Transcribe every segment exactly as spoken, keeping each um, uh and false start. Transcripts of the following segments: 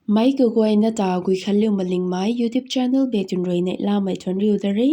Meic kaguayna ta Guikhanliu Malingmei YouTube channel biak tun rui neihlamei thuanc riu da re.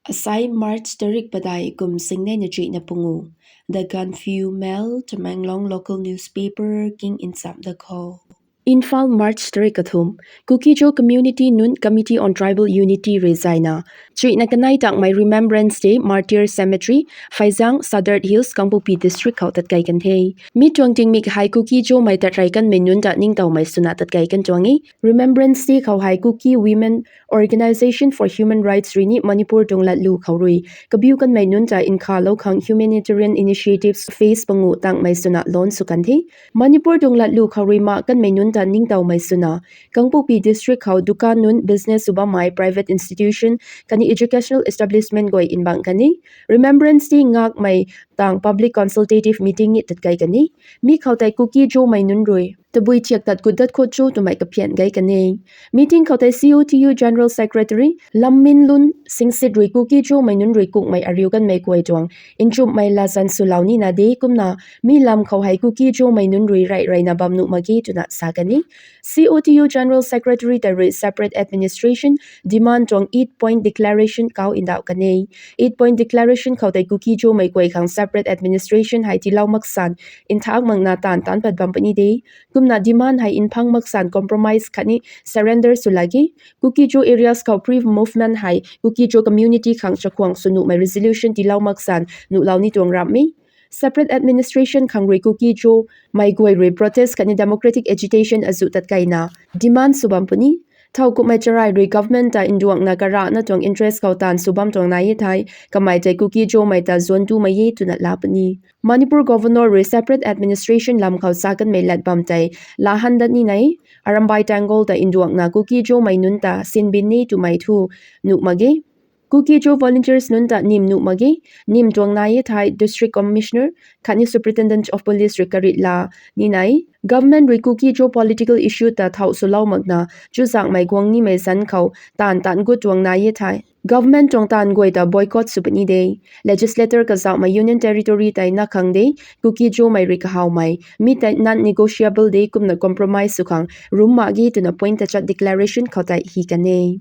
Asai March tarik padeih kum singneina chuihna pungu. The Gaanphiu Mail, Tamenglong local newspaper king nchamh da khou. Imphal, March tarik kathumh. Kuki-Zo community nunc Committee on Tribal Unity rui zayna chuihna kanei tangmei Remembrance Day Martyr Cemetery, Phaijang, Sadar Hills, Kangpokpi District khou tatkei kan the. Mi tuang tingmik hei Kuki-Zomei tat rey kanmei nunc ta ningtowmei swna tatkei kan tuang e. Remembrance Day khou hei Kuki Women Organisation for Human Rights rui ni Manipur tuang latlu khou rui kabiu kanmei nunc ta nkhavlou khang humanitarian initiatives phase pangu tangmei swna lan sw kan the. Manipur tuang latlu khou rui ma kanmei nunc ta ningtowmei swna Kangpokpi District khou dukan nunc, business sw bammei, private institution khatni educational establishment guay nbang kan e. Remembrance Day ngakmei tang public consultative meeting ni tatkei kan e. Mi khou tei Kuki-Zomei nunc rui tabui thiak tat gut dat khou cho twmei kaphian gei kan e. Meeting khou tei C O T U General Secretary Lamminlun Singsit rui Kuki-Zomei nunc rui kukmei ariu kanmei guay tuang nchumhmei latzan swlou nina de kumna mi lam khou hei Kuki-Zomei nunc rui rey reyna bam nuh mak ge twna sa kan e. C O T U General Secretary tei rui separate administration demand tuang eight point declaration kau ndauh kan e. Eight point declaration khou tei Kuki-Zomei guay khang separate administration hei tiilou maksan nthak makna taanv taanc pat bam puni de. Kumna demand hei nphang maksan compromise khatni surrender sw lak ge. Kuki-Zo areas khou free movement hei Kuki-Zo community khang chakhwang sw nuhmei resolution tiilou maksan nuhlou ni tuang ramh e. Separate administration khang rui Kuki-Zomei guay rui protest khatni democratic agitation azuh tatkeina demand sw bam puni. Thowkumhmei charai rui government ta nduangna karana tuang interest khou taanv sw bam tuang nai e thei, kamei tei Kuki-Zomei ta zuanc tumei e twna laa puni. Manipur Governor rui separate administration lam khou sa kanmei lat bam tei laa han dat nina e. Arambai Tenggol ta nduangna Kuki-Zomei nunc ta sinbin ni twmei thu nuh mak ge. Kuki-Zo volunteers nunc ta nim nuh mak ge. Nim tuang nai e thei District Commissioner khatni Superintendent of Police rui karit laa nina e. Government rui Kuki-Zo political issue ta thow swlou makna chuzaenghmei guang nimei zanc khou taanv taanc gut tuang nai e thei government tuang taanv guay ta boycott sw puni de. Legislator kazauhmei Union Territory tei na khang de, Kuki-Zomei rui kahawmei mi tei non-negotiable de kumna compromise sw khang rum mak ge twna point tachat declaration khou tei hi kan e.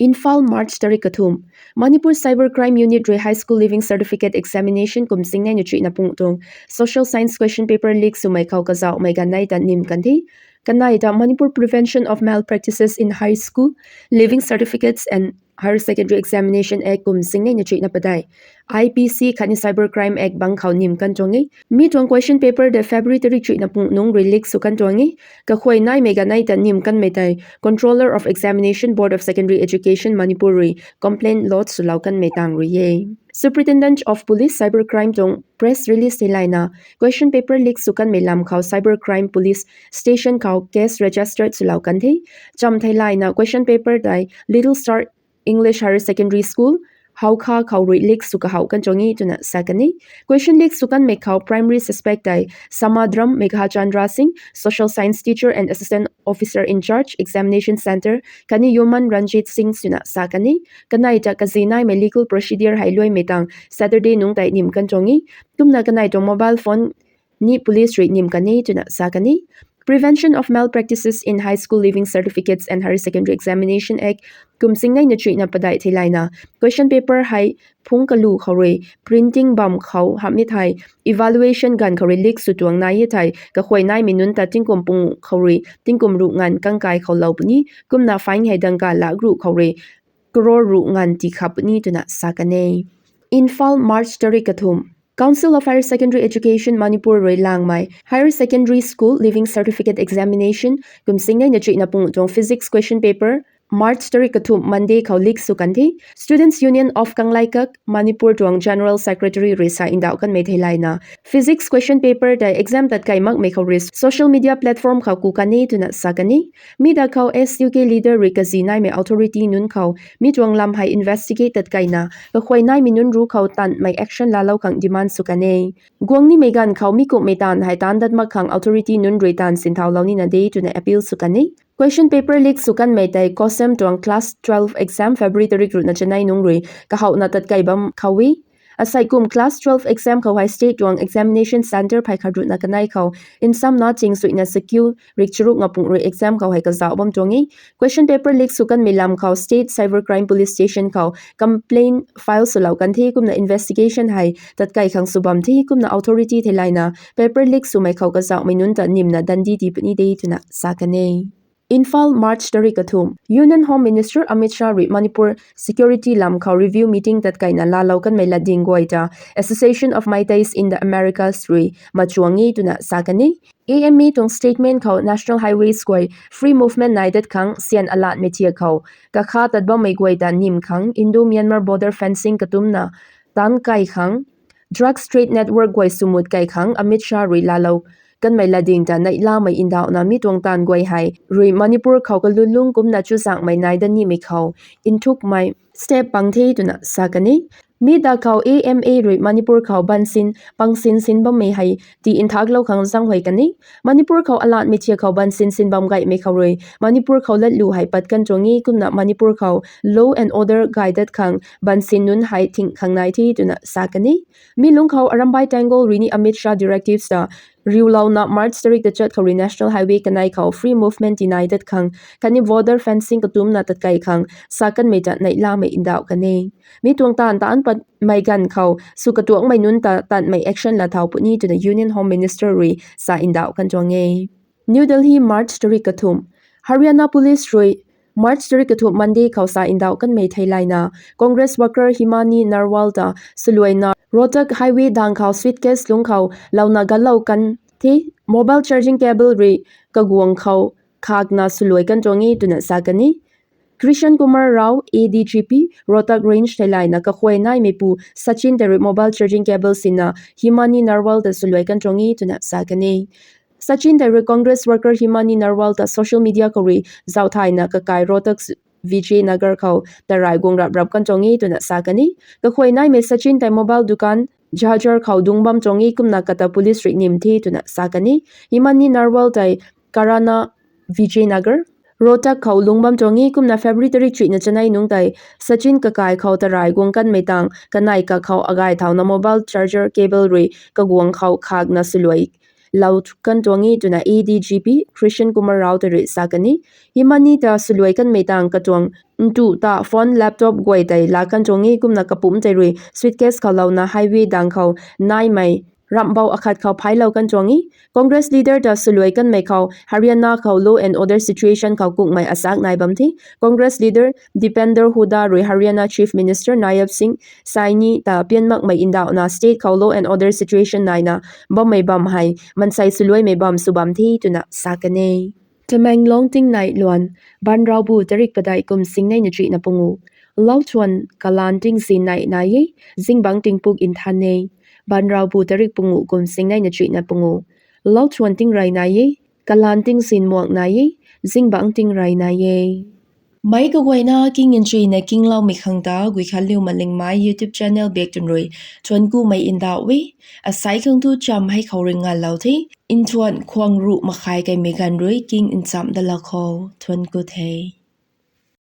Imphal, March tarik kathumh. Manipur Cyber Crime Unit rui High School Leaving Certificate Examination kum singneina chuihna pungu tuang Social Science question paper leak swmei khou kazauhmei ganv nei ta nim kan the. Kanei ta Manipur Prevention of Malpractices in High School Leaving Certificates and Higher Secondary Examination Act kum singneina chuihna padeih, I P C khatni Cyber Crime Act bang khou nim kan tuang e. Mi tuang question paper tei February tarik chuihna pungu nungc rui leak sw kan tuang e. Kakhuay naimei ganv nei ta nim kanmei tei Controller of Examination, Board of Secondary Education, Manipur rui complaint lodge swlou kanmei tang rui e. Superintendent of Police Cyber Crime tuang press release theilayna question paper leak sw kanmei lam khou Cyber Crime Police Station khou case registered swlou kan the. Cham theilayna question paper tei Little Star English Higher Secondary School, Haokha khou rui leak sw kahowh kan tuang e twna sa kan e. Question leak sw kanmei khou primary suspect tei Samadram Meghachandra Singh, Social Science Teacher and Assistant Officer in Charge, Examination Centre, khatni Yoman Ranjit Singh swna sa kan e. Kanei ta kazi naimei legal procedure hei luaimei tang Saturday nungc tei nim kan tuang e. Kumna kanei tuang mobile phone ni police rui nim kan e twna sa kan e. Prevention of Malpractices in High School Leaving Certificates and Higher Secondary Examination Act kum singneina chuihna padeih theilayna question paper hei phungc kalu khou rui printing bam khou hamh e thei, evaluation ganv khou rui leak sw tuang nai e thei, kakhuay naimei nunc ta tingkum pungu khou rui tingkum ruh nganv kangkai khou lou puni. Kumna fine hei dangka lak ruh khou rui crore ruh nganv tikhap puni twna sa kan e. Imphal, March tarik kathumh. Council of Higher Secondary Education Manipur rui langmei Higher Secondary School Leaving Certificate Examination kum singneina chuihna pungu tuang Physics question paper March tarik kathumh Monday khou leak sw kan the. Students' Union of Kangleikak Manipur tuang General Secretary rui sa ndauh kanmei theilayna Physics question paper tei exam tatkei makmei khou rui social media platform khou ku kan e twna sa kan e. Mi da khou S U K leader rui kazi naimei authority nunc khou mi tuang lam hei investigate tatkeina kakhuay naimei nunc ruc khou tanmei action laalou khang demand sw kan e. Guang nimei ganv khou mi kumhmei taanv hei taanc dat mak khang authority nunc rui taanv sinthaulou nina de twna appeal sw kan e. Question paper leak sw kanmei tei COHSEM tuang class twelve exam February tarik ruhna chanei nungc rui kahowhna tatkei bam khou e. Asei kum class twelve exam khou hei state tuang examination centre phey khat ruhna kanei khou nsamna ching suina sakiu rik charuk ngapungrui exam khou hei kazauh bam tuang e. Question paper leak sw kanmei lam khou state cyber crime police station khou complaint file swlou kan the kumna investigation hei tatkai khang sw bam the kumna authority theilayna paper leak swmei khou kazauhmei nunc ta nimna dandi tii puni de twna sa kan e. Imphal, March tarik kathumh. Union Home Minister Amit Shah rui Manipur security lam khou review meeting tatkaina laalou kanmei latding guay ta Association of Meiteis in the Americas rui machuang e twna sa kan e. A M A tuang statement khou national highways guay free movement nai dat khang syan alatmei thiak khou kakha tat bammei guay ta nim khang Indo-Myanmar border fencing katumna taanc kai khang drugs trade network guay swmut kai khang Amit Shah rui laalou kanmei latding ta neihlamei ndauhna mi tuang taanv guay hei rui Manipur khou kalulung kumcna chuzaenghmei nai dat nimei khou nthukmei step pang the twna sa kan e. Mi ta khou A M A rui Manipur khou bansin pangsin sin bammei hei tii nthaklou khang zaenghuay kan e. Manipur khou alatmei thiak khou bansin sin bam gaymei khou rui Manipur khou latlu hei pat kan tuang e kumna Manipur khou law and order gay dat khang bansin nunc hei thing khang nai the twna sa kan e. Mi lungc khou Arambai Tenggol rui ni Amit Shah directives ta riulouna March tarik tachat khou rui national highway kanei khou free movement tinai dat khang khatni border fencing katumna tatkai khang sa kanmei ta neihlamei ndauh kan e. Mi tuang taanv taanc patmei ganv khou sw katuangmei nunc ta tanmei action laa thau puni twna Union Home Minister rui sa ndauh kan tuang e. New Delhi, March tarik kathumh. Haryana Police rui March tarik kathumh Monday khou sa ndauh kanmei theilayna Congress worker Himani Narwal ta swluaina Rohtak highway dang khou suitcase lungc khou louna galou kan the. Mobile charging cable rui kaguang khou khakna swluai kan tuang e twna sa kan e. Krishan Kumar Rao, A D G P, Rohtak Range theilayna kakhuay naimeipu Sachin tei rui mobile charging cable sinna Himani Narwal ta swluai kan tuang e twna sa kan e. Sachin tei rui Congress worker Himani Narwal ta social media khou rui zauthayna kakai Rohtak Vijay Nagar khou tarai guang rap rap kan tuang e twna sa kan e. Kakhuay naimei Sachin tei mobile dukan Jhajjar khou dungc bam tuang e kumna kata police rui nim the twna sa kan e. Himani Narwal tei Karana Vijay Nagar, Rohtak khou lungc bam tuang e kumna February tarik chuihna chanei nungc tei Sachin kakai khou tarai guang kanmei tang kanei kakhou agay thauna mobile charger cable rui kaguang khou khakna swluai lou kan tuang e twna A D G P Krishan Kumar Rao tei rui sa kan e. Himani ta swluai kanmei tang katuang ntu ta phone, laptop guay tei laa kan tuang e kumna kapumc tei rui suitcase khou louna highway dang khou naimei ramhbou akhat khou phailou kan tuang e. Congress leader ta swluai kanmei khou Haryana khou law and order situation khou kungmei asak nai bam the. Congress leader Dipender Hooda rui Haryana Chief Minister Nayab Singh Saini ta pian makmei ndauhna state khou law and order situation naina bammei bam hei mansei swluaimei bam sw bam the twna sa kan e. Tamenglong tingnei luan, banraubu tarik padeih kum singneina chuihna pungu. Lauthuan kalan tingzin nei nai e, zingbangc tingpuk nthan e. Banraubu tarik pungu kum singneina chuihna pungu. Lauthuan tingrey nai e, kalan tingzin muang nai e, zingbangc tingrey nai e. Meic kaguayna king nchuina kingloumei khang ta Guikhanliu Malingmei YouTube channel bak twn rui thuanc kumei ndauh e. Asei khang tu cham hei khou rui ngalou the. Nthuan khwang ruh makhai kaimei ganv rui king nchamh dalou khou thuanc ku the.